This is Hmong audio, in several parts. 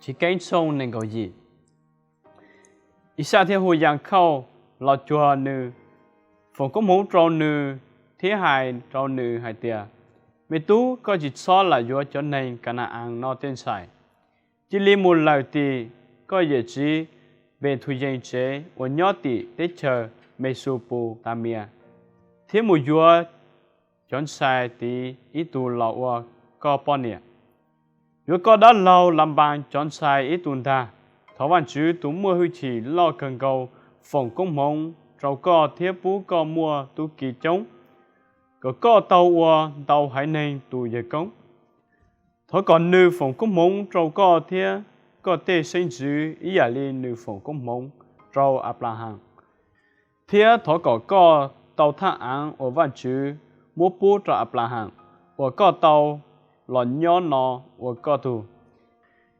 Chivkeeb tshooj nees nkaum yim. Ixaj thiaj hu Yankhauj los cuag nws, foom koob hmoov rau nws thiab hais rau nws hais tias, Me tub, koj tsis txhob lam yuav cov neeg Ka na-as no tej ntxhais. Cia li mus lawm tim koj yawm txiv Npethuyees tsev uas nyob tim teb chaws Mexuputamias, thiab mus yuav cov ntxhais tid ib tug los ua koj poj niam. Yuav koj dab laug Lanpas cov ntxhais ib tug ntag. Thov Vajtswv tus muaj hwj chim loj kawg nkaus foom koob hmoov rau koj thiab pub koj muaj tub ki coob, kom koj tau ua ntau haiv neeg tus yawg koob. Thov kom nws foom koob hmoov rau koj thiab koj tej xeeb ntxwv ib yam li nws foom koob hmoov rau Anplahas, thiab thov kom koj tau thaj av uas Vajtswv muab pub rau Anplahas uas koj tau los nyob no ua koj tug.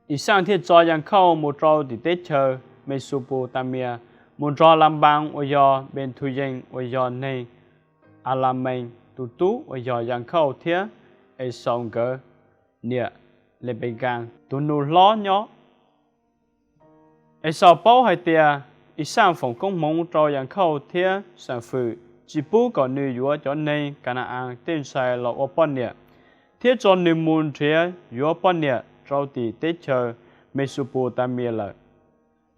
Ixaj thiaj tso Yankhauj mus rau tim teb chaws Mexuputamias, mus nrog Lanpas uas yog Npethuyees uas yog neeg Alamees tus tub uas yog Yankhauj thiab Exaus nkawd niam Lepekas tus nus hlob nyob. Exaus paub hais tias Ixaj foom koob hmoov rau Yankhauj thiab xam fwm tsis pub kom nws yuav cov neeg Ka na-as tej ntxhais los ua poj niam, thiab tso nws mus nrhiav yuav poj niam rau tim teb chaws Mexuputamias lawm.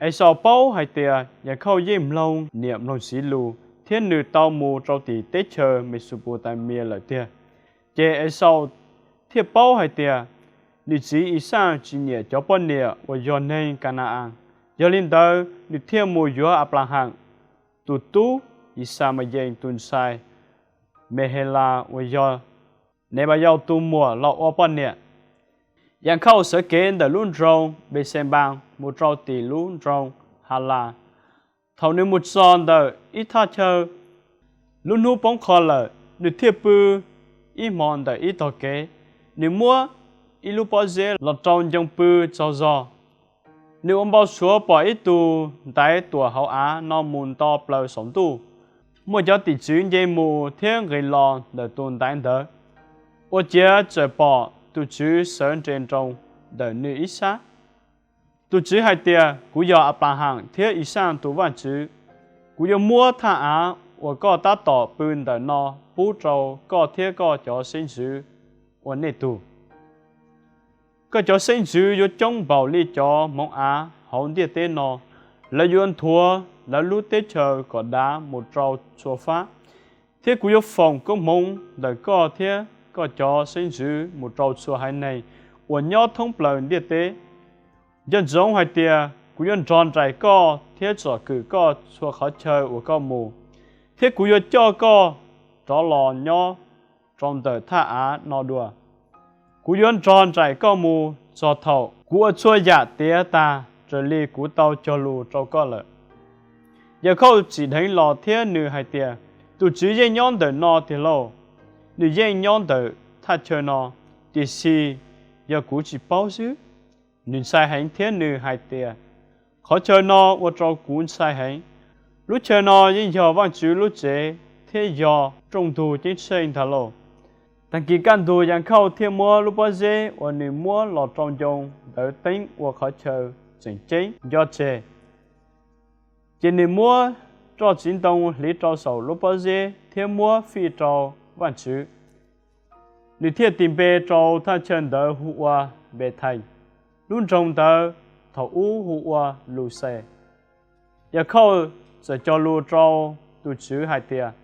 Exaus paub hais tias Yankhauj yeej mloog niam mloog txiv lus thiab nws tau mus rau tim teb chaws Mexuputamias lawm tiag. Ces Exaus thiaj paub hais tias nws txiv Ixaj tsis nyiam cov poj niam uas yog neeg Ka na-as, yog li ntawd nws thiaj mus yuav Anplahas tus tub Yixamayees tus ntxhais Mehelas uas yog Nenpayaus tus muam los ua poj niam. Yankhauj sawv kev ntawm lub nroog Npexenpas mus rau tim lub nroog Halas. Thaum nws mus txog ntawm ib thaj chaw, lub hnub poob qho lawm, nws thiaj pw ib hmo ntawm ib tog kev. Nws muab ib lub pob zeb los rau ncoo pw tsaug zog. Nws ua npau suav pom ib tug ntaiv tuam hauv av no mus nto plaws saum ntuj. Muaj cov tim tswv nce mus thiab nqis los ntawm tus ntaiv ntawd. Ua ciav txawm pom tus Tswv sawv nres nroos ntawm nws ib sab. Tus Tswv hais tias, Kuv yog Anplahas thiab Ixaj tus Vajtswv. Kuv yuav muab thaj av uas koj tab tom pw ntawm no pub rau koj thiab koj cov xeeb ntxwv ua nej tug. Koj cov xeeb ntxwv yuav coob npaum li cov hmoov av hauv ntiaj teb no. Lawv yuav nthuav lawv lub teb chaws kom dav mus rau txhua fab, thiab kuv yuav foom koob hmoov ntawm koj thiab koj cov xeeb ntxwv mus rau txhua haiv neeg uas nyob thoob plaws ntiaj teb. Nco ntsoov hais tias kuv yuav nrog nraim koj thiab tsom kwm koj txhua qhov chaw uas koj mus, thiab kuv yuav coj koj rov los nyob rau ntawm thaj av no dua. Kuv yuav nrog nraim koj mus txog thaum kuv ua txhua yam tiav tas raws li kuv tau cog lus rau koj lawm. Yawkhauj tsim dheev los thiab nws hais tias, Tus Tswv yeej nyob ntawm no tiag lauj! Nws yeej nyob ntawm thaj chaw no, tiam sis yog kuv tsis paub xwb. Nws ntshai heev thiab nws hais tias, Qhov chaw no ua rau kuv ntshai heev. Lub chaw no yeej yog Vajtswv lub tsev thiab yog rooj ntug ceeb tsheej ntag lauj! Tag kis kaj ntug Yankhauj thiaj muab lub pob zeb uas nws muab los rau ncoo ntawd teeb ua qhov chaw tseem ceeb nco tseg. Ces nws muab roj tsiv ntoo hliv rau saum lub pob zeb thiab muab fij rau Vajtswv. Nws thiaj tis npe rau thaj chaw ntawd hu ua Npethees, lub nroog ntawd thaum ub hu ua Luxes. Yawkhauj txawm cog lus rau tus Tswv hais tias,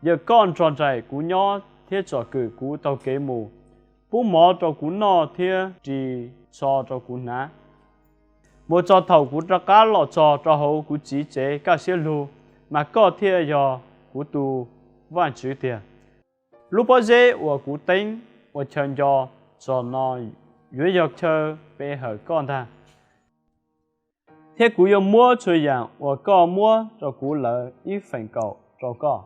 Yog koj nrog nraim kuv nyob thiab tsom kwm kuv taug kev mus, pub mov rau kuv noj thiab ris tsho rau kuv hnav, mus txog thaum kuv rov qab los txog rau hauv kuv txiv tsev kaj siab lug, mas koj thiaj yog kuv tus Vajtswv tiag. Lub pob zeb uas kuv teeb ua chaw nco txog no yuav yog chaw pe hawm koj ntag, thiab kuv yuav muab txhua yam uas koj muab rau kuv lawm ib feem kaum rau koj.